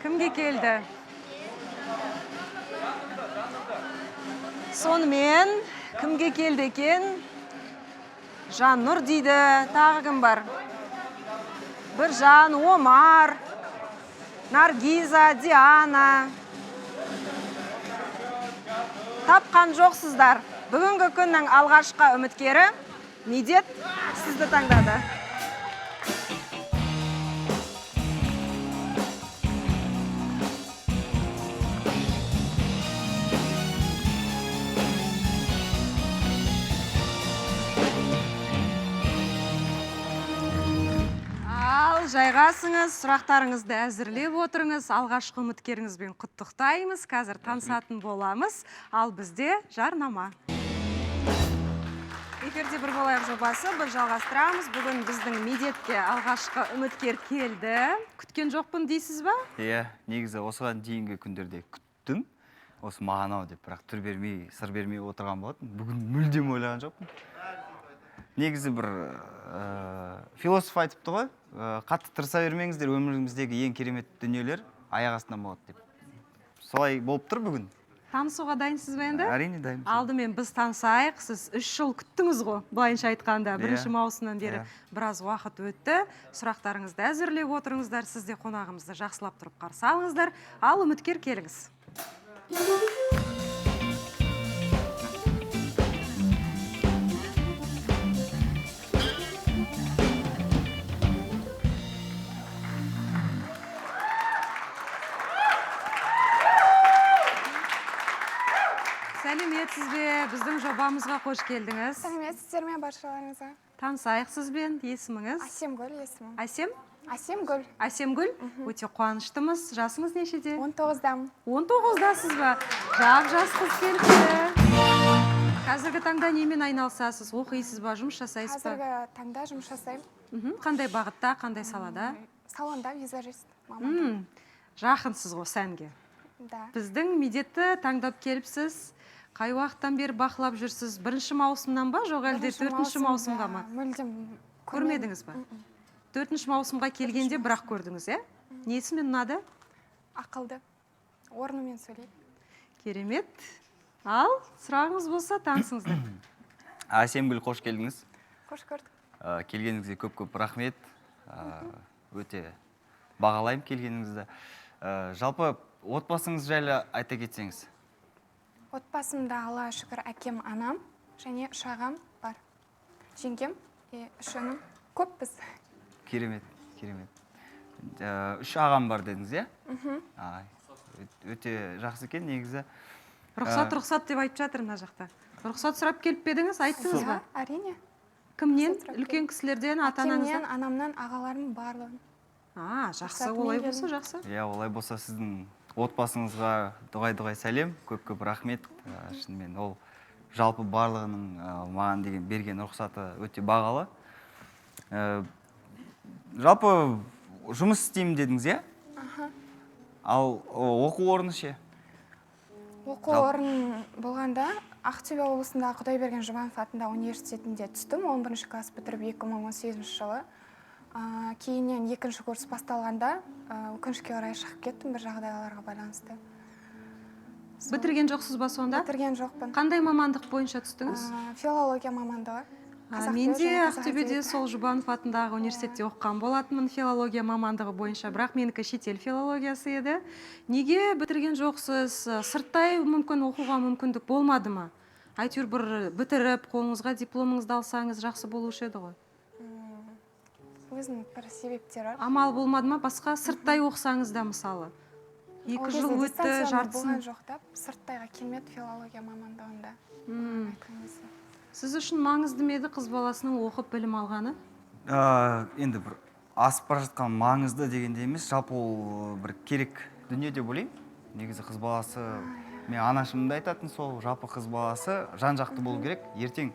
Кімге келді? Сонымен кімге келді екен? Жаннұр дейді. Тағы кім бар? Біржан, Омар, Наргиза, Диана. Тапқан жоқсыздар. Бүгінгі күннің алғашқы үміткері Медет сізді таңдады. Ал жайғасыңыз, сұрақтарыңызды әзірлеп отырыңыз. Алғашқы үміткеріңізбен құттықтаймыз. Қазір танысатын боламыз. Ал бізде жарнама. Эфирде бір болайық жобасы, біз жалғастырамыз. Бүгін біздің Медетке алғашқы үміткер келді. Күткен жоқпын дейсіз ба? Иә, негізі осыған дейінгі күндерде күттім. Осы маған ау деп, бірақ түр бермей, сыр бермей отырған болатын. Бүгін мүлдем ойлаған жоқпын. Негізі бір философ айтыпты ғой, қатты тырыса бермеңіздер, өміріңіздегі ең керемет дүниелер аяқ астынан болады деп. Солай болып тұр бүгін. Танысуға дайынсыз ба енді? Әрине дайынмын. Алдымен біз танысайық. Сіз 3 жыл күттіңіз ғой, былайынша айтқанда, бірінші маусымнан бері біраз уақыт өтті. Сұрақтарыңызды әзірлеп отырыңыздар. Сіз де қонағымызды жақсылап тұрып қарсы алыңыздар. Ал үміткер келіңіз. Сәлеметсіз бе? Біздің жобамызға қош келдіңіз. Сәлеметсіздер ме баршаларыңызға? Танысайық сізбен. Есіміңіз? Әсемгүл есімім. Әсем? Әсемгүл. Әсемгүл? Өте қуаныштымыз. Жасыңыз нешеде? 19-дамын. 19-дасыз ба? Жап-жас қыз келіпті. Қазіргі таңда немен айналысасыз? Оқисыз ба, жұмыс жасайсыз ба? Қазіргі таңда жұмыс жасаймын. Қандай бағытта, қандай салада? Салонда визажист мамандығы. Жақынсыз ғой сәнге. Да. Біздің Медетті таңдап келіпсіз. Қай уақыттан бері бақылап жүрсіз? Бірінші маусымнан ба, жоқ әлде төртінші маусымға ма? Мүлдем көрмедіңіз ба? Төртінші маусымға келгенде бірақ көрдіңіз, иә? Несімен ұнады? Ақылды. Орнымен сөйлейді. Керемет. Ал, сұрағыңыз болса танысыңыздар. Әсемгүл, қош келдіңіз. Қош көрдік. Келгеніңізге көп-көп рахмет. Өте бағалаймын келгеніңізді. Жалпы отбасыңыз жайлы айта кетсеңіз. Отбасымда Аллаға шүкір әкем, анам және үш ағам бар. Жеңгем, үш інім. Көппіз. Керемет, керемет. Үш ағам бар дедіңіз, иә? Өте жақсы екен негізі. Рұқсат, рұқсат деп айтып жатыр мына жақта. Рұқсат сұрап келіп пе едіңіз, айттыңыз ба? Әрине. Кімнен? Үлкен кісілерден, ата-анаңыздан? Әкемнен, анамнан, ағаларым барлығын. Жақсы, олай болса жақсы. Иә, олай болса сіздің отбасыңызға дұғай-дұғай сәлем, көп-көп рахмет. Шынымен ол жалпы барлығының маған деген берген рұқсаты өте бағалы. Жалпы жұмыс істеймін дедіңіз, иә? Ал оқу орны ше? Оқу орын болғанда Ақтөбе облысындағы Құдайберген Жұбанов атындағы университетінде түстім. 11 класс бітіріп 2018 жылы. Кейіннен екінші курс басталғанда, өкінішке орай шығып кеттім бір жағдайларға байланысты. Бітірген жоқсыз ба сонда? Бітірген жоқпын. Қандай мамандық бойынша түстіңіз? Филология мамандығы. Мен де Ақтөбеде сол Жұбанов атындағы университетте оқыған болатынмын филология мамандығы бойынша, бірақ менікі шетел филологиясы еді. Неге бітірген жоқсыз? Сырттай мүмкін оқуға мүмкіндік болмады ма? Әйтеуір бір бітіріп, қолыңызға дипломыңызды алсаңыз жақсы болушы еді ғой. Өзінің бір себептері. Амал болмады ма? Басқа сырттай оқысаңыз да мысалы. 2 жыл өтті, жартысын. Болған жоқ та, сырттайға келмеді филология мамандығында. Айтқан кезде. Сіз үшін маңызды ма еді қыз баласының оқып білім алғаны? Енді бір асып бара жатқан маңызды дегенде емес, жалпы ол бір керек дүние деп ойлаймын. Негізі қыз баласы, мен анашым да айтатын сол, жалпы қыз баласы жан-жақты болу керек. Ертең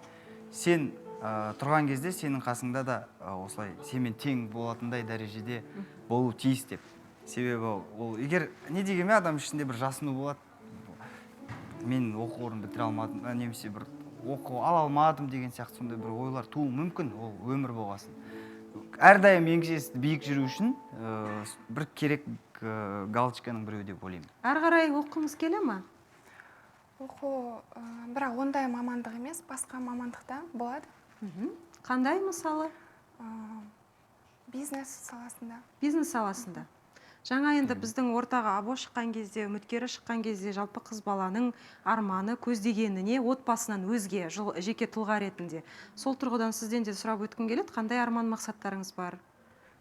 сен тұрған кезде сенің қасыңда да осылай сенімен тең болатындай дәрежеде болу тиіс деп. Себебі ол егер не дегенмен адам ішінде бір жасыну болады. Мен оқу орнын бітіре алмадым, немесе бір оқу ала алмадым деген сияқты сондай бір ойлар тууы мүмкін, ол өмір болғасын. Әрдайым еңсесі биік жүру үшін бір керек галочканың біреуі деп ойлаймын. Әрі қарай оқығыңыз келе ма? Оқу, бірақ ондай мамандық емес, басқа мамандықта болады. Қандай мысалы? Бизнес саласында. Бизнес саласында. Жаңа енді біздің ортаға або шыққан кезде, үміткері шыққан кезде жалпы қыз баланың арманы, көздегеніне отбасынан өзге жеке тұлға ретінде. Сол тұрғыдан сізден де сұрап өткім келеді, қандай арман мақсаттарыңыз бар?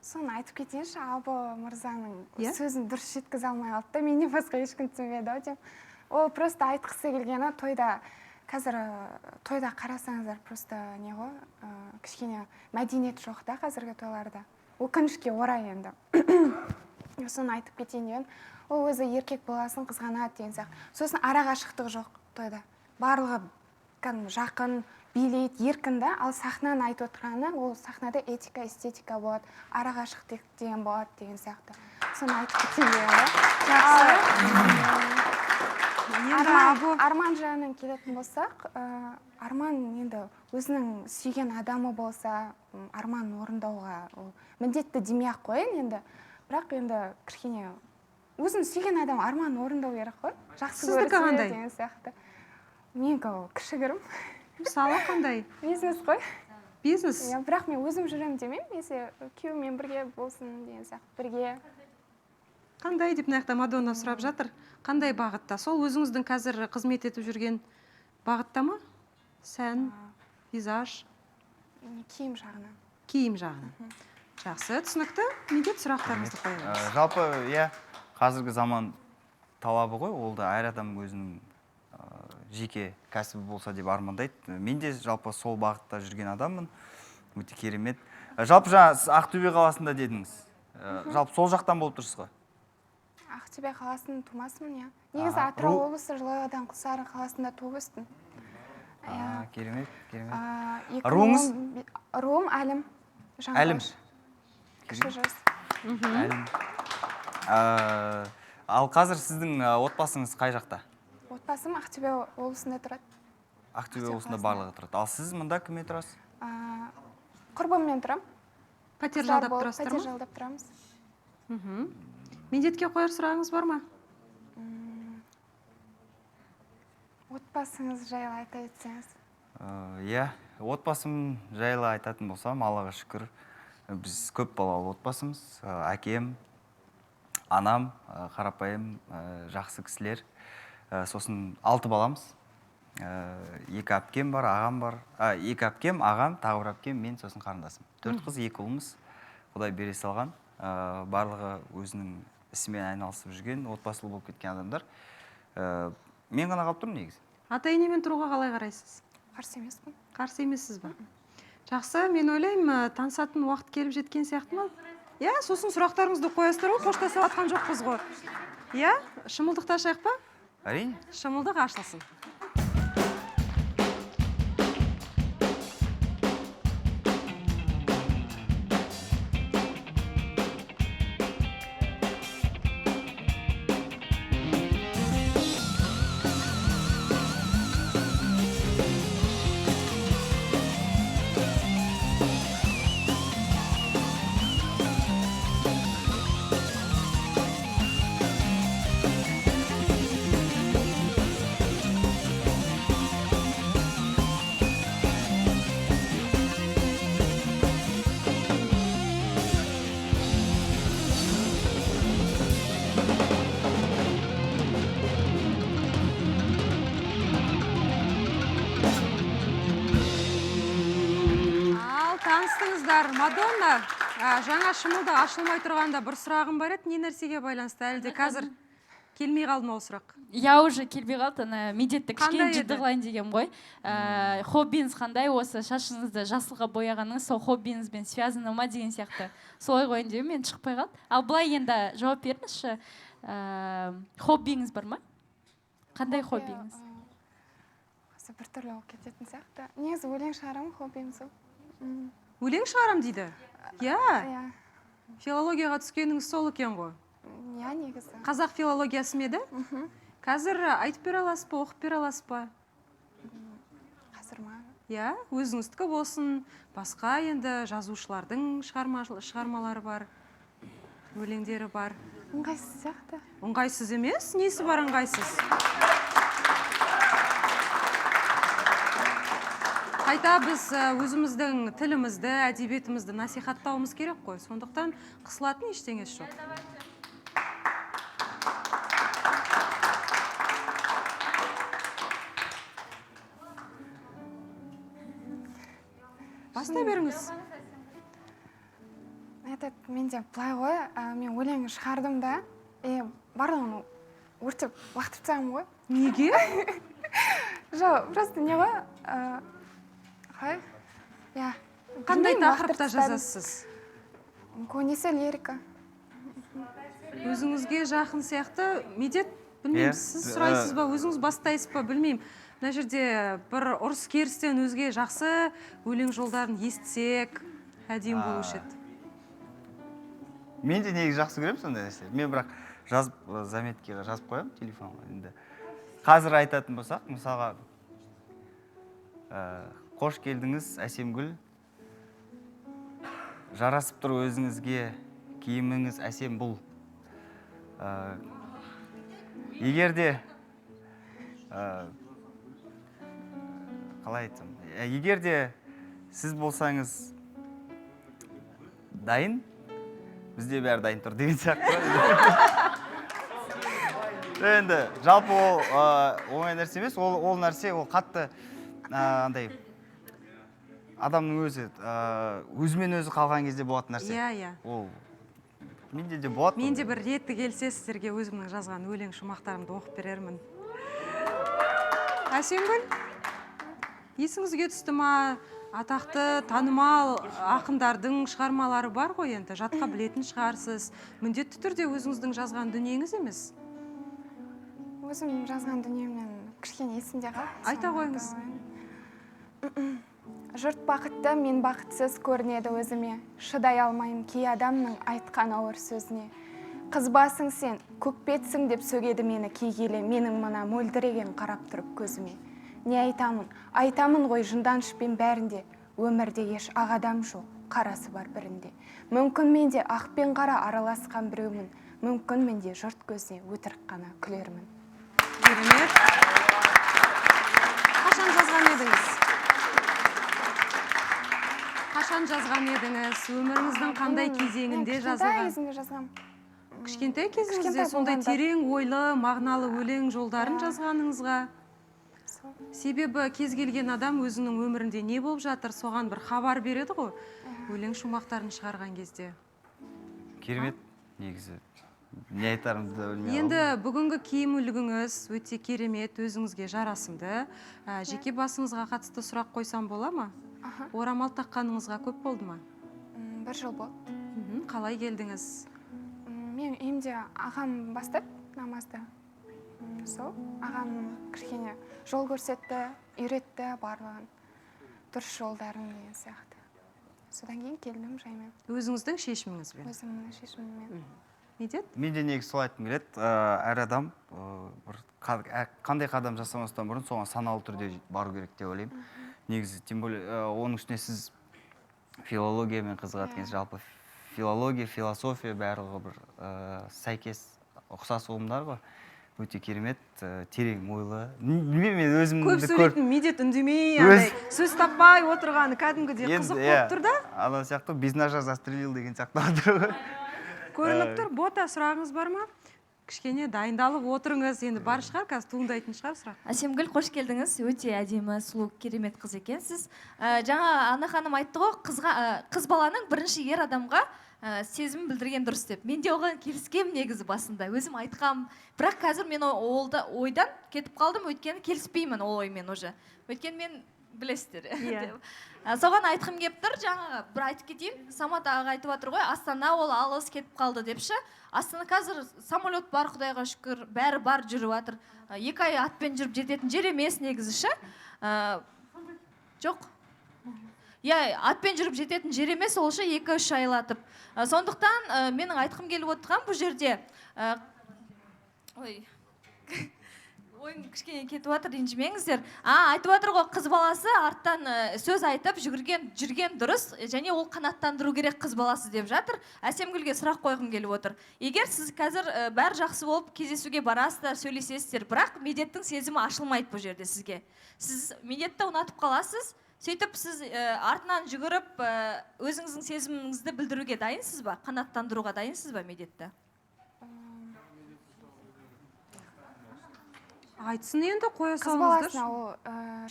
Соны айтып кетейінші, Або мырзаның Иә? сөзін дұрыс жеткізе алмай қалды да, менен басқа ешкім түсінбеді ау деп. Ол просто айтқысы келгені тойда, қазір тойда қарасаңыздар просто не ғой, кішкене мәдениет жоқ та қазіргі тойларда. Өкінішке орай енді. Соны айтып кетейін деген, ол өзі еркек баласын қызғанады деген сияқты. Сосын арақашықтық жоқ тойда. Барлығы кәдімгі жақын, билейді, еркін да, ал сахнаны айтып отырғаны, ол сахнада этика, эстетика болады, арақашықтық деген болады деген сияқты. Соны айтып кетейін деген ғой. Жақсы. Енді Або Арман жағынан келетін болсақ, арман енді өзінің сүйген адамы болса, арманын орындауға ол міндетті демей-ақ қояйын енді. Бірақ енді кішкене өзін сүйген адам арманын орындау керек қой. Жақсы Сіздікі көрсе қандай? деген сияқты. Менікі ол кішігірім. Мысалы қандай? Бизнес қой. Бизнес? Иә, бірақ мен өзім жүремін демеймін, если күйеуіммен бірге болсын деген сияқты, бірге. Қандай деп мына жақта Мадонна сұрап жатыр. Қандай бағытта? Сол өзіңіздің қазір қызмет етіп жүрген бағытта ма? Сән, визаж? Киім жағынан. Киім жағынан. Жақсы, түсінікті. Медет, сұрақтарыңызды қоя беріңіз. Жалпы, иә, қазіргі заман талабы ғой, ол да әр адам өзінің жеке кәсібі болса деп армандайды. Мен де жалпы сол бағытта жүрген адаммын. Өте керемет. Жалпы жаңа сіз Ақтөбе қаласында дедіңіз. Жалпы сол жақтан болып тұрсыз ғой? Ақтөбе қаласының тумасымын, иә. Негізі Атырау облысы Жылыой ауданы Құлсары қаласында туып өстім. Иә. Керемет, керемет. Екі Руыңыз? мың он руым Әлім. Жаңғыш. Әлім. Кіші жүз. Әлім. Ал қазір сіздің отбасыңыз қай жақта? Отбасым Ақтөбе облысында тұрады. Ақтөбе Ақтөбе облысында қаласында. барлығы тұрады. Ал сіз мында кіммен тұрасыз? Құрбыммен тұрамын. Пәтер Қыздар жалдап болып тұрасыздар пәтер ма? жалдап тұрамыз. Медетке қояр сұрағыңыз бар ма? Отбасыңыз жайлы айта кетсеңіз. Иә, отбасым жайлы айтатын болсам, Аллаға шүкір, біз көп балалы отбасымыз. Әкем, анам, қарапайым, жақсы кісілер. Сосын 6 баламыз. 2 әпкем бар, ағам бар. 2 әпкем, ағам, тағы бір әпкем, мен, сосын қарындасым. 4 қыз, 2 ұлмыз. Құдай бере салған. Барлығы өзінің ісімен айналысып жүрген, отбасылы болып кеткен адамдар. Мен ғана қалып тұрмын негізі. Ата-енемен тұруға қалай қарайсыз? Қарсы емеспін. Қарсы емессіз ба? Жақсы, мен ойлаймын, танысатын уақыт келіп жеткен сияқты ма? Иә, сосын сұрақтарыңызды қоясыздар ғой, қоштасып жатқан жоқпыз ғой. Иә, шымылдықты ашайық па? Әрине. Шымылдық ашылсын. Ал таныстыңыздар. Мадонна, жаңа шымылдық ашылмай тұрғанда бір сұрағым бар еді, не нәрсеге байланысты? Әлі де қазір келмей қалды ма ол сұрақ? Я уже келмей қалды, ана медетті кішкене Қандай жырды еді? қылайын деген ғой. Хоббиіңіз қандай? Осы шашыңызды жасылға бояғаныңыз сол хоббиіңізбен связано ма деген сияқты. Солай қояйын деп мен шықпай қалды. Ал былай енді жауап беріңізші. Хоббиіңіз бар ма? Қандай Хобби, хоббиіңіз? Осы біртүрлі болып кететін сияқты. Негізі өлең шығарамын, хоббиім сол. Өлең шығарам дейді? Иә. Иә. Филологияға түскеніңіз сол екен ғой. Иә, негізі. Қазақ филологиясы ма еді? Қазір айтып бере аласыз ба, оқып бере аласыз ба? Қазір ма? Иә, өзіңіздікі болсын, басқа енді жазушылардың шығармалары бар, өлеңдері бар. Ыңғайсыз сияқты. Ыңғайсыз емес, несі бар ыңғайсыз? Қайта біз өзіміздің тілімізді, әдебиетімізді насихаттауымыз керек қой. Сондықтан қысылатын ештеңесі жоқ. Бастай беріңіз. Этот менде былай ғой, мен өлең шығардым да, и барлығын өртеп лақтырып тастағанмын ғой. Неге? Жоқ, просто не ғой, қалай? Иә. Қандай Білмеймін, лақтырып тақырыпта тастадым. жазасыз? Көбінесе лирика. Өзіңізге жақын сияқты. Медет, білмеймін, Иә. сіз сұрайсыз ба, өзіңіз бастайсыз ба, білмеймін. Мына жерде бір ұрыс керістен өзге жақсы өлең жолдарын естісек, әдемі болушы еді. Мен де негізі жақсы көремін сондай нәрселерді. Мен бірақ жазып, заметкаға жазып қоямын телефонға. Енді қазір айтатын болсақ, мысалға, қош келдіңіз, Әсемгүл. Жарасып тұр өзіңізге, киіміңіз әсем бұл. Егер де, қалай айтсам, егер де сіз болсаңыз дайын, бізде бәрі дайын тұр деген сияқты. Енді жалпы ол оңай нәрсе емес, ол нәрсе, ол қатты андай адамның өзі өзімен өзі қалған кезде болатын нәрсе. Иә, иә. Ол менде де болады. Мен де бір реті келсе сіздерге өзімнің жазған өлең шумақтарымды оқып берермін. Әсемгүл, есіңізге түсті ма? Атақты, танымал ақындардың шығармалары бар ғой енді, жатқа білетін шығарсыз. Міндетті түрде өзіңіздің жазған дүниеңіз емес. Өзім жазған дүниемнен кішкене есімде қалды. Айта Соны қойыңыз. айта қояйын. Жұрт бақытты, мен бақытсыз көрінеді өзіме. Шыдай алмаймын кей адамның айтқан ауыр сөзіне. Қызбасың сен, көкпетсің деп сөгеді мені кей келе, менің мына мөлдіреген қарап тұрып көзіме. Не айтамын? Айтамын ғой жынданышпен бәрінде. Өмірде еш ақ адам жоқ, қарасы бар бірінде. Мүмкін мен де ақ пен қара араласқан біреумін. Мүмкін мен де жұрт көзіне өтірік қана күлермін. Керемет. Қашан жазған едіңіз? Қашан жазған едіңіз? Өміріңіздің қандай кезеңінде Мен кішкентай жазылған? кезімде жазғам. Кішкентай кезіңізде Кішкентай сондай болғанда. терең ойлы, мағыналы өлең жолдарын Иә. жазғаныңызға. Сол. Себебі кез келген адам өзінің өмірінде не болып жатыр, соған бір хабар береді ғой. Өлең шумақтарын шығарған кезде. Керемет, негізі. Не айтарымды да білмей Енді қалдым. бүгінгі киім үлгіңіз өте керемет, өзіңізге жарасымды. Жеке басыңызға қатысты сұрақ қойсам бола ма? Аха. Орамал таққаныңызға көп болды ма? Бір жыл болды. Қалай келдіңіз? Мен үйімде ағам бастады намазды. Сол ағам кішкене жол көрсетті, үйретті барлығын, дұрыс жолдарын деген сияқты. Содан кейін келдім жаймен. Өзіңіздің шешіміңізбен? Өзімнің шешіміммен. Медет? Мен де негізі солай айтқым келеді. Әр адам, бір қандай қадам жасамастан бұрын соған саналы түрде бару керек деп ойлаймын. Негізі, тем более, оның үстіне сіз филологиямен қызығады екенсіз. Жалпы филология, философия барлығы бір, сәйкес ұқсас ұғымдар ғой. Өте керемет, терең ойлы. Білмеймін, мен өзімді Көп көріп сөйлейтін Медет үндемей, Өз андай сөз таппай отырғаны кәдімгідей Енді, қызық иә, болып тұр да. Ана сияқты без ножа застрелил деген сияқты отыр ғой. Көрініп тұр. Бота, сұрағыңыз бар ма? Кішкене дайындалып отырыңыз, енді бар шығар, қазір туындайтын шығар сұрақ. Әсемгүл, қош келдіңіз. Өте әдемі, сұлу, керемет қыз екенсіз. Жаңа Ана ханым айтты ғой, қыз баланың бірінші ер адамға, сезім білдірген дұрыс деп. Мен де оған келіскем негізі басында, өзім айтқам. Бірақ қазір мен ол да ойдан кетіп қалдым, өйткені келіспеймін ол оймен уже. Өйткені мен білесіздер. Иә. Деп. Соған айтқым келіп тұр, жаңағы бір айтып кетейін. Самат аға айтып жатыр ғой, Астана ол алыс кетіп қалды деп ше. Астана қазір самолет бар, Құдайға шүкір, бәрі бар, жүріп жатыр. 2 ай атпен жүріп жететін жер емес негізі ше. Жоқ. Иә, атпен жүріп жететін жер емес, ол ше 2-3 айлатып. Сондықтан, менің айтқым келіп отырған бұл жерде, ой. Ойым кішкене кетіп жатыр, ренжімеңіздер. Айтып жатыр ғой, қыз баласы арттан сөз айтып жүгірген жүрген дұрыс және ол қанаттандыру керек қыз баласы деп жатыр. Әсемгүлге сұрақ қойғым келіп отыр. Егер сіз қазір бәрі жақсы болып, кездесуге барасыздар, сөйлесесіздер, бірақ Медеттің сезімі ашылмайды бұл жерде сізге. Сіз Медетті ұнатып қаласыз, сөйтіп сіз артынан жүгіріп, өзіңіздің сезіміңізді білдіруге дайынсыз ба, қанаттандыруға дайынсыз ба Медетті? Айтсын енді, қоя Қыз салыңыздаршы. баласына ол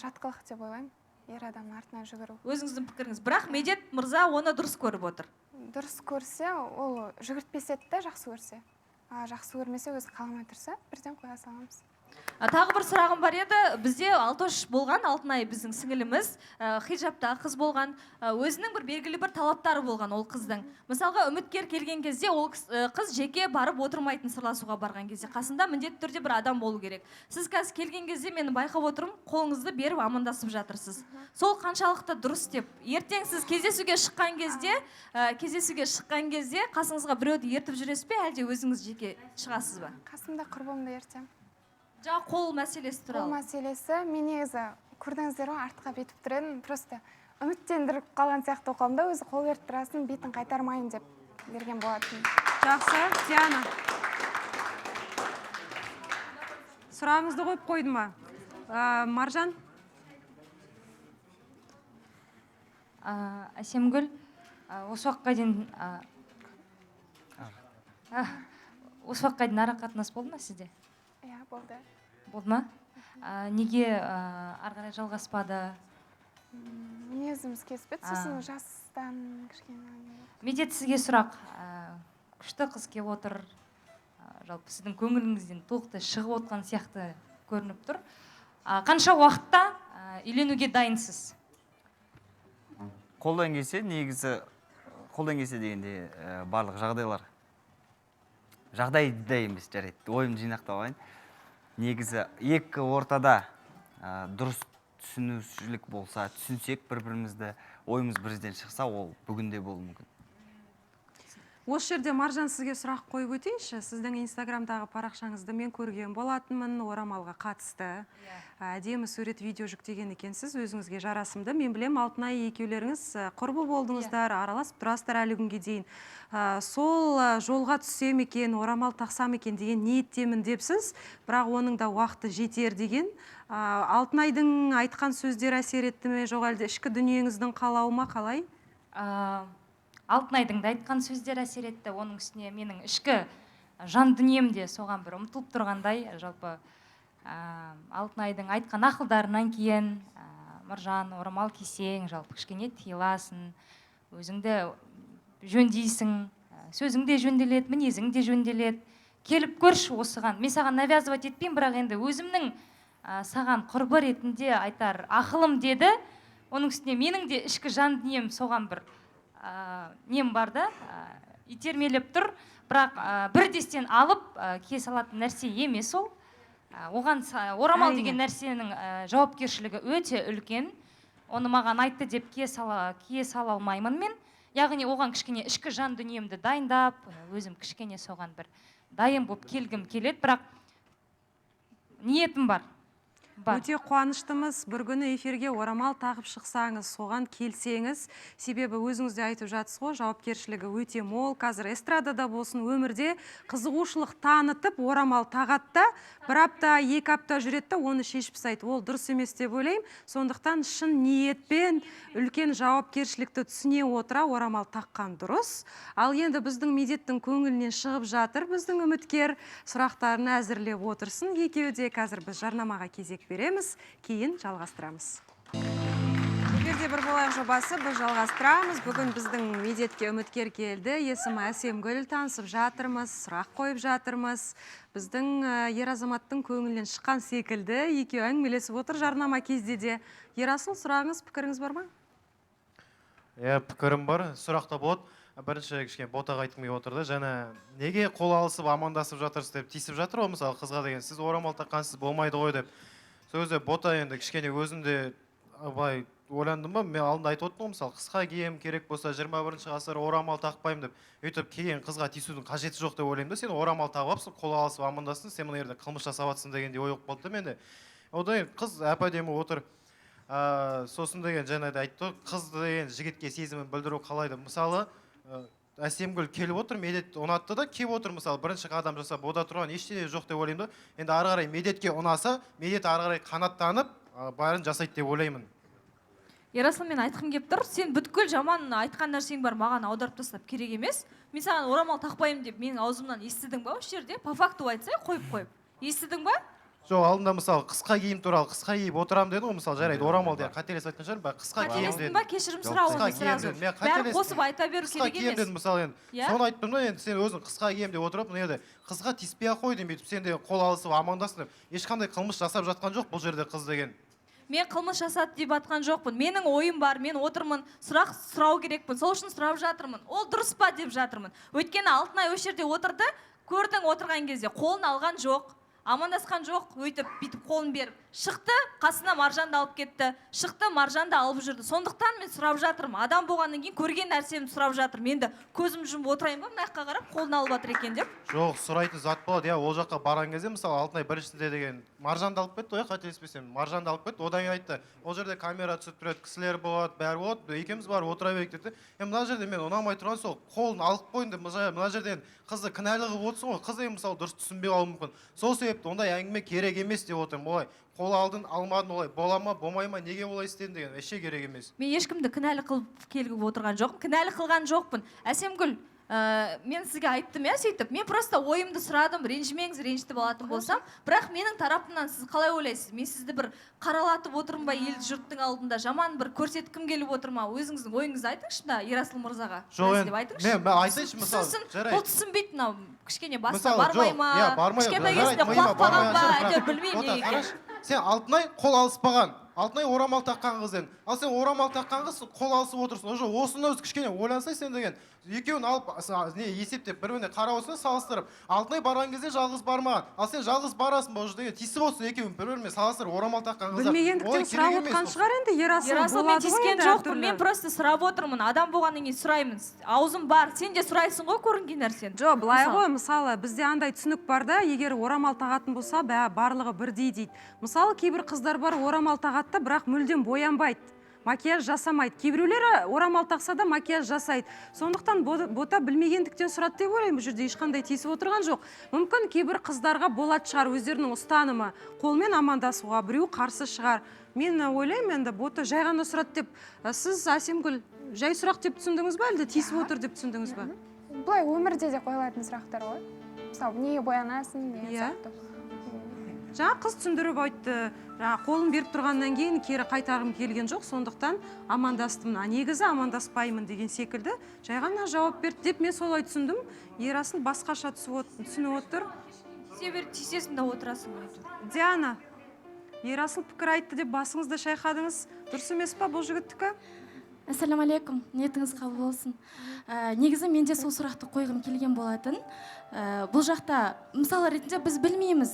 жат қылық деп ойлаймын, ер адамның артынан жүгіру. Өзіңіздің пікіріңіз, бірақ Медет мырза оны дұрыс көріп отыр. Дұрыс көрсе, ол жүгіртпес еді да, жақсы көрсе. А жақсы көрмесе, өзі қаламай тұрса, бірден қоя саламыз. Тағы бір сұрағым бар еді. Бізде Алтош болған, Алтынай біздің сіңіліміз, хиджабтағы қыз болған, өзінің бір белгілі бір талаптары болған ол қыздың. Мысалға, үміткер келген кезде ол қыз жеке барып отырмайтын, сырласуға барған кезде қасында міндетті түрде бір адам болу керек. Сіз қазір келген кезде мен байқап отырмын, қолыңызды беріп амандасып жатырсыз. Сол қаншалықты дұрыс деп? Ертең сіз кездесуге шыққан кезде қасыңызға біреуді ертіп жүресіз бе, әлде өзіңіз жеке шығасыз ба? Қасымда құрбымды ертемін. Жаңа қол мәселесі Қол туралы. мәселесі, мен негізі, көрдіңіздер ғой, артқа бүйтіп тұр едім, просто үміттендіріп қалған сияқты болып қалдым да, өзі қол беріп тұрасын, бетін қайтармайын деп берген болатын. Жақсы, Диана. Сұрағыңызды қойып қойды ма? Маржан? Әсемгүл, осы уақытқа дейін ара қатынас болды ма сізде? Иә, болды. Болды ма? Неге ары қарай жалғаспады? Мінезіміз келіспеді, сосын жастан кішкене не болды. Медет, сізге сұрақ. Күшті қыз келіп отыр. Жалпы сіздің көңіліңізден толықтай шығып отқан сияқты көрініп тұр. Қанша уақытта үйленуге дайынсыз? Қолдан келсе, негізі, қолдан келсе дегенде, барлық жағдайлар, жағдайда емес, жарайды, ойымды жинақтап алайын. Негізі екі ортада дұрыс түсінушілік болса, түсінсек бір бірімізді, ойымыз бірден шықса, ол бүгінде болуы мүмкін. Осы жерде, Маржан, сізге сұрақ қойып өтейінші. Сіздің инстаграмдағы парақшаңызды мен көрген болатынмын, орамалға қатысты. Әдемі сурет, видео жүктеген екенсіз, өзіңізге жарасымды. Мен білем, Алтынай екеулеріңіз құрбы болдыңыздар, араласып тұрасыздар әлі күнге дейін. Сол жолға түссем екен, орамал тақсам екен деген ниеттемін депсіз, бірақ оның да уақыты жетер деген. Алтынайдың айтқан сөздері әсер етті ме, жоқ әлде ішкі дүниеңіздің қалауы ма, қалай? Алтынайдың да айтқан сөздері әсер етті. Оның үстіне менің ішкі жан дүнием де соған бір ұмтылып тұрғандай. Жалпы, Алтынайдың айтқан ақылдарынан кейін, Маржан, орамал кисең, жалпы кішкене тыйыласың, өзіңді жөндейсің, сөзің де жөнделеді, мінезің де жөнделеді, келіп көрші осыған. Мен саған навязывать етпеймін, бірақ енді өзімнің саған құрбы ретінде айтар ақылым деді. Оның үстіне менің де ішкі жан дүнием соған бір нем бар да, итермелеп тұр. Бірақ бірдестен алып кие салатын нәрсе емес ол. Оған орамал деген нәрсенің жауапкершілігі өте үлкен. Оны маған айтты деп кие сала алмаймын мен. Яғни оған кішкене ішкі жан дүниемді дайындап, өзім кішкене соған бір дайын болып келгім келеді, бірақ ниетім бар. Бар. Өте қуаныштымыз. Бір күні эфирге орамал тағып шықсаңыз, соған келсеңіз, себебі өзіңіз де айтып жатсыз ғой, жауапкершілігі өте мол. Қазір эстрадада болсын, өмірде қызығушылық танытып орамал тағады да, бір апта, 2 апта жүреді да, оны шешіп тастайды. Ол дұрыс емес деп ойлаймын. Сондықтан шын ниетпен үлкен жауапкершілікті түсіне отыра орамал таққан дұрыс. Ал енді біздің Медеттің көңілінен шығып жатыр біздің үміткер, сұрақтарын әзірлеп отырсын екеуі де. Қазір біз жарнамаға кезек береміз, кейін жалғастырамыз. Эфирде «Бір болайық» жобасы, біз жалғастырамыз. Бүгін біздің Медетке үміткер келді, есімі Әсемгүл. Танысып жатырмыз, сұрақ қойып жатырмыз. Біздің ер азаматтың көңілінен шыққан секілді, екеуі әңгімелесіп отыр жарнама кезде де. Ерасыл, сұрағыңыз, пікіріңіз бар ма? Иә, пікірім бар, сұрақ та болады. Бірінші кішкене Ботаға айтқым келіп отыр да. Жаңа неге қол алысып амандасып жатырсыз деп тиісіп жатыр ғой, мысалы, қызға деген, сіз орамал таққансыз, болмайды ғой деп. Сол кезде Бота енді кішкене өзінде былай Ойландым ба, мен алдында айтып отырмын ғой, мысалы, қысқа киім керек болса, 21 ғасыр, орамал тақпаймын деп. Өйтіп келген қызға тиісудің қажеті жоқ деп ойлаймын да. Сен орамал тағып алыпсың, қол алысып амандастың, сен мына жерде қылмыс жасап жатрсың дегендей ой болып қалды да менде. Одан кейін қыз әп әдемі отыр. Сосын деген жаңа да айтты ғой, қыз деген жігітке сезімін білдіру қалай деп. Мысалы, Әсемгүл келіп отыр, Медет ұнатты да келіп отыр, мысалы, бірінші қадам жасап, ода тұрған ештеңе жоқ деп ойлаймын да. Енді ары қарай Медетке ұнаса, Медет ары қарай қанаттанып, бәрін жасайды деп ойлаймын. Ерасыл, мен айтқым келіп тұр, сен бүткіл жаман айтқан нәрсең бар, маған аударып тастап керек емес. Мен саған орамал тақпаймын деп менің аузымнан естідің ба? Осы жерде по факту айтсай, қойып қойып естідің ба? Жоқ, алдында, мысалы, қысқа киім туралы, қысқа киіп отырамын дедің ғой, мысалы, жарайды, орамал деген қателесіп айтқан шығармын, бірақ қысқа киемін Қателестің дедім. ба? Кешірім сұра Қысқа оны киемін сразу. дедім. Мен Бәрін қателестім. қосып айта беру Қысқа керек киемін емес. дедім, мысалы, енді. Иә? Соны айттым да. Енді сен өзің қысқа киемін деп отырып, мына жерде қызға тиіспей ақ қой деймін, бүйтіп сен де қол алысып амандастың деп. Ешқандай қылмыс жасап жатқан жоқ бұл жерде қыз деген. Мен қылмыс жасады деп жатқан жоқпын. Менің ойым бар, мен отырмын, сұрақ сұрау керекпін, сол үшін сұрап жатырмын. Ол дұрыс па деп жатырмын. Өйткені Алтынай осы жерде отырды, көрдің, отырған кезде қолын алған жоқ, амандасқан жоқ, өйтіп бүйтіп қолын беріп шықты, қасына Маржанды алып кетті, шықты, Маржанды алып жүрді. Сондықтан мен сұрап жатырмын. Адам болғаннан кейін көрген нәрсемді сұрап жатырмын. Енді көзім жұмып отырайын ба, мына жаққа қарап қолын алып жатыр екен деп? Жоқ, сұрайтын зат болады, иә. Ол жаққа барған кезде, мысалы, Алтынай біріншісінде деген Маржанды алып кетті ғой, иә, қателеспесем, Маржанды алып кетті. Одан кейін айтты, ол жерде камера түсіп тұрады, кісілер болады, бәрі болады, екеуміз барып отыра берейік деді. Енді мына жерде мен ұнамай тұрған сол қолын алып қойдым деп, мына жерде енді қызды кінәлі қылып отырсың ғой. Қыз енді, мысалы, дұрыс түсінбей қалуы мүмкін. Сол себепті ондай әңгіме керек емес деп отырмын. Олай қол алдың, алмадың, олай бола ма, болмай ма, неге олай істедің деген вообще керек емес. Мен ешкімді кінәлі қылып келіп отырған жоқпын, кінәлі қылған жоқпын. Әсемгүл, мен сізге айттым, иә, сөйтіп мен просто ойымды сұрадым. Ренжімеңіз, ренжітіп алатын болсам. Бірақ менің тарапымнан сіз қалай ойлайсыз? Мен сізді бір қаралатып отырмын ба, ел жұрттың алдында жаман бір көрсеткім келіп отыр ма? Өзіңіздің ойыңызды айтыңызшы мына Ерасыл мырзаға. Жоқ, Біраз енді деп айтыңызшы. мен айтайыншы, мысалы, Түсінсін. жарайды. Бұл түсінбейді мынау, кішкене басына Мысалы, бармай жоқ, ма, иә, бармай, кішкентай жарайды, кезінде миыма құлап қалған бармай ба, жатыр, әйтеуір бірақ білмеймін Бота, неге екенін. қарашы, сен Алтынай қол алыспаған, Алтынай орамал таққан қыз едің. Ал сен орамал таққан қыз қол алысып отырсың. Уже осыны өзі кішкене ойлансай сен деген, екеуін алып не есептеп, бір біріне қарап отырсың, салыстырып. Алтынай барған кезде жалғыз бармаған, ал сен жалғыз барасың ба? Уже деген тиісіп отырсың екеуін бір бірімен салыстырып, орамал таққан қыздар. Білмегендіктен Олай сұрап керек емес отқан ол. шығар енді, Ерасыл. Ерасыл, мен Болады ғой тиіскен енді жоқпын, әртүрлі. мен просто сұрап отырмын. Адам болғаннан кейін сұраймын, аузым бар. Сен де сұрайсың ғой көрінген нәрсені. Жоқ, былай Мысалы. ғой, мысалы, бізде андай түсінік бар да, егер орамал тағатын болса, барлығы бірдей дейді. Мысалы, кейбір қыздар бар, орамал тағады да, бірақ мүлдем боянбайды, макияж жасамайды. Кейбіреулері орамал тақса да, макияж жасайды. Сондықтан Бота білмегендіктен сұрады деп ойлаймын. Бұл жерде ешқандай тиісіп отырған жоқ. Мүмкін, кейбір қыздарға болатын шығар өздерінің ұстанымы, қолмен амандасуға біреу қарсы шығар. Мен ойлаймын, енді Бота жай ғана сұрады деп. Сіз, Әсемгүл, жай сұрақ деп түсіндіңіз ба, әлде тиісіп отыр деп түсіндіңіз ба? Былай өмірде де қойылатын сұрақтар ғой, мысалы, неге боянасың деген сияқты. Жаңа қыз түсіндіріп айтты, жаңа қолын беріп тұрғаннан кейін кері қайтарғым келген жоқ, сондықтан амандастым, а негізі амандаспаймын деген секілді жай ғана жауап берді деп мен солай түсіндім. Ерасыл басқаша түсініп отыр. Тисе беріп, тиісесің да отырасың әйтеуір. Диана, Ерасыл пікір айтты деп басыңызды шайқадыңыз. Дұрыс емес па бұл жігіттікі? Ассаляму алейкум, ниетіңіз қабыл болсын. Негізі мен де сол сұрақты қойғым келген болатын. Бұл жақта мысал ретінде біз білмейміз,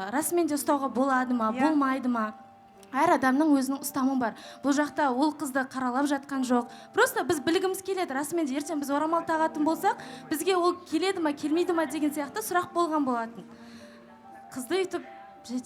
расымен де ұстауға болады ма, болмайды ма. Әр адамның өзінің ұстамы бар. Бұл жақта ол қызды қаралап жатқан жоқ. Просто біз білгіміз келеді, расымен де ертең біз орамал тағатын болсақ, бізге ол келеді ма, келмейді ма деген сияқты сұрақ болған болатын. Қызды өйтіп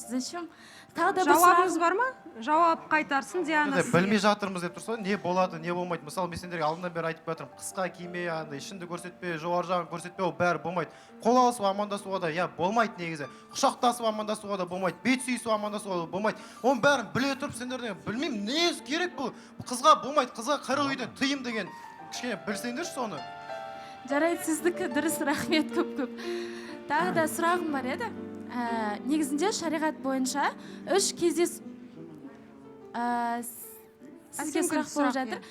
зачем? Тағы да бір Жауабыңыз сұрағым бар ма? Жауап қайтарсын Диана Енді сізге. Білмей жатырмыз деп тұрсың ғой, не болады, не болмайды. Мысалы, мен сендерге алдынан бері айтып келе жатырмын, қысқа киме, андай ішіңді көрсетпе, жоғары жағын көрсетпе, ол бәрі болмайды. Қол алысып амандасуға да, иә, болмайды негізі. Құшақтасып амандасуға да болмайды, бет сүйісіп амандасуға да болмайды. Оның бәрін біле тұрып сендер деген, білмеймін, не керек бұл қызға? Болмайды, қызға 40 үйден тыйым деген, кішкене білсеңдерші соны. Жарайды, сіздікі дұрыс, рахмет көп көп. Тағы да сұрағым бар еді. Негізінде шариғат бойынша үш кездес сізге Әсемгүл, сұрақ болып сұрақ, жатыр.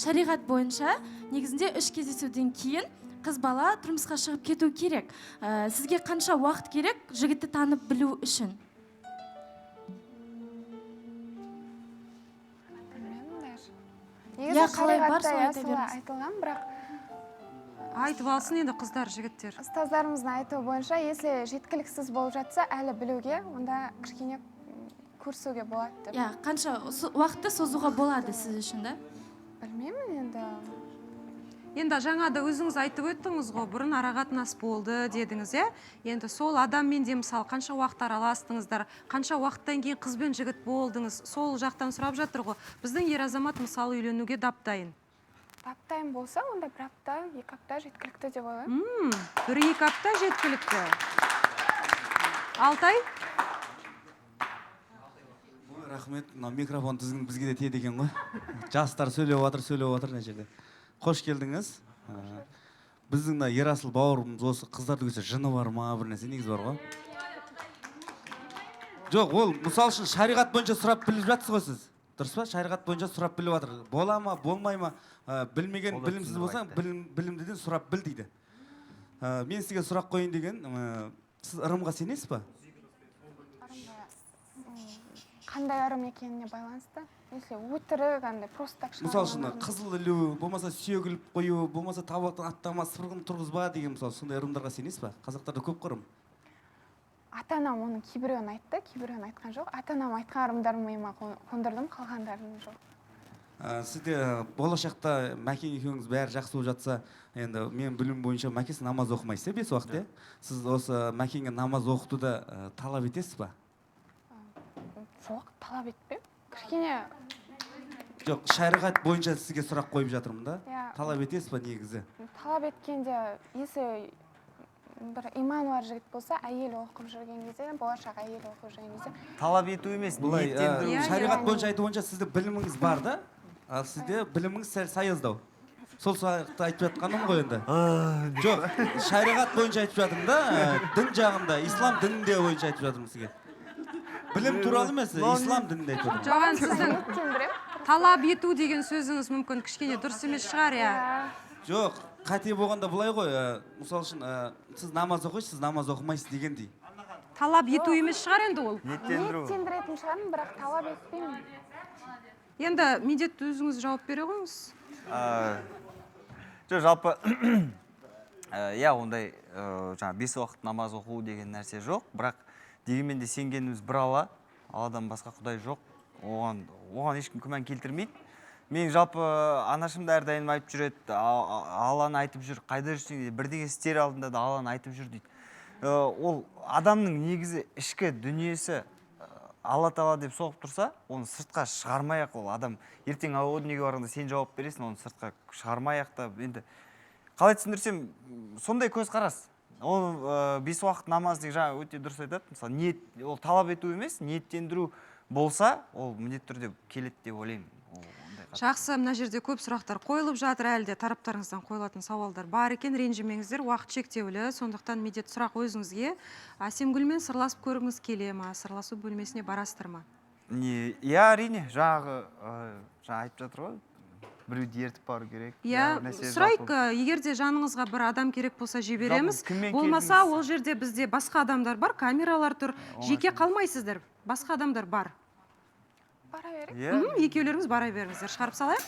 Шариғат бойынша негізінде үш кездесуден кейін қыз бала тұрмысқа шығып кету керек. Сізге қанша уақыт керек жігітті танып білу үшін? Білмедім даже. Иә, Негізі қалай бар, шариғатта, солай иә, айта солай беріңіз. айтылған, бірақ Айтып алсын енді қыздар, жігіттер. Ұстаздарымыздың айтуы бойынша, если жеткіліксіз болып жатса әлі білуге, онда кішкене Көрісуге болады деп. Иә, қанша уақытты созуға болады сіз үшін, да? Білмеймін енді. Енді жаңа да өзіңіз айтып өттіңіз ғой, бұрын арақатынас болды дедіңіз, иә? Енді сол адаммен де, мысалы, қанша уақыт араластыңыздар, қанша уақыттан кейін қыз бен жігіт болдыңыз, сол жақтан сұрап жатыр ғой. Біздің ер азамат, мысалы, үйленуге дап дайын. Дап дайын болса, онда бір апта, 2 апта жеткілікті деп ойлаймын. 1-2 апта жеткілікті. Алтай. Ой, рахмет. Мынау микрофон тізгін бізге де тиеді екен ғой. Жастар сөйлеп жатыр, сөйлеп жатыр мына жерде. Қош келдіңіз. Біздің мына Ерасыл бауырымыз осы қыздарды көрсе, жыны бар ма, бір нәрсе негізі бар ғой. Жоқ, ол мысалы үшін шариғат бойынша сұрап біліп жатсыз ғой сіз, дұрыс па? Шариғат бойынша сұрап біліп жатыр, бола ма, болмай ма? Білмеген Ол да білімсіз түсіндіріп болсаң, айтты. Білімдіден сұрап біл дейді. Мен сізге сұрақ қояйын деген, сіз ырымға сенесіз ба? Ырымға, қандай ырым екеніне байланысты. Если өтірік, андай просто так Мысалы үшін, шығарылған ырым. қызыл ілу, болмаса сүйек іліп қою, болмаса табақтан аттама, сыпырғыны тұрғызба деген, мысалы, сондай ырымдарға сенесіз ба? Қазақтарда көп қой ырым. Ата анам оның кейбіреуін айтты, кейбіреуін айтқан жоқ. Ата анам айтқан ырымдарын миыма қондырдым, қалғандарын жоқ. Сізде болашақта Мәкең екеуіңіз бәрі жақсы болып жатса, енді менің білуім бойынша, Мәке, сіз намаз оқымайсыз, иә, бес уақыт, иә? Сіз осы Мәкеңге намаз оқытуды талап етесіз ба? Жоқ, талап етпеймін кішкене. Жоқ, шариғат бойынша сізге сұрақ қойып жатырмын да. Иә. Талап етесіз ба негізі? Талап еткенде, если бір иманы бар жігіт болса, әйел оқып жүрген кезде, болашақ әйел оқып жүрген кезде. Талап ету емес, Былай ниеттендіру. Иә, шариғат иә. бойынша, айту бойынша, сіздің біліміңіз бар да, ал сізде біліміңіз сәл саяздау. Сол сұрақты айтып жатқаным ғой енді. Жоқ, шариғат бойынша айтып жатырмын да, дін жағында, ислам дінінде бойынша айтып жатырмын сізге. Білім туралы емес, ислам дінінде айтып жатырмын. Жоқ, енді сіздің Ниеттендіремін. талап ету деген сөзіңіз мүмкін кішкене дұрыс емес шығар, иә? Жоқ, қате болғанда былай ғой, мысалы үшін, сіз намаз оқисыз, сіз намаз оқымайсыз дегендей. Талап ету емес шығар енді ол. Ниеттендіру. Ниеттендіретін шығармын, бірақ талап етпеймін. Енді міндетті өзіңіз жауап бере қойыңыз. Жоқ, жалпы иә, ондай жаңа бес уақыт намаз оқу деген нәрсе жоқ, бірақ дегенмен де сенгеніміз бір Алла, Алладан басқа құдай жоқ, оған ешкім күмән келтірмейді. Мен жалпы анашым да әрдайым айтып жүреді: «Алланы айтып жүр, қайда жүрсең де, бірдеңе істер алдында да Алланы айтып жүр», — дейді. Ол адамның негізі ішкі дүниесі Алла тағала деп соғып тұрса, оны сыртқа шығармай ақ, ол адам ертең о дүниеге барғанда сен жауап бересің. Оны сыртқа шығармай ақ та, енді қалай түсіндірсем, сондай көзқарас. Ол бес уақыт намаз деген жаңа өте дұрыс айтады. Мысалы, ниет, ол талап ету емес, ниеттендіру болса, ол міндетті түрде келеді деп ойлаймын. Ол ондай қатты. Жақсы, мына жерде көп сұрақтар қойылып жатыр, әлі де тараптарыңыздан қойылатын сауалдар бар екен. Ренжімеңіздер, уақыт шектеулі, сондықтан міндетті сұрақ өзіңізге. Әсемгүлмен сырласып көргіңіз келе ма? Сырласу бөлмесіне барасыздар ма? Не, иә, әрине, жаңағы жаңа айтып жатыр ғой, біреуді ертіп бару керек. Иә, бір нәрсе. Сұрайық, жалпы. егер де жаныңызға бір адам керек болса, жібереміз. Жалпы кіммен Болмаса, келдіңіз? ол жерде бізде басқа адамдар бар, камералар тұр. Жеке қалмайсыздар, басқа адамдар бар. Бара берейік. Иә. Екеулеріңіз бара беріңіздер. Шығарып салайық.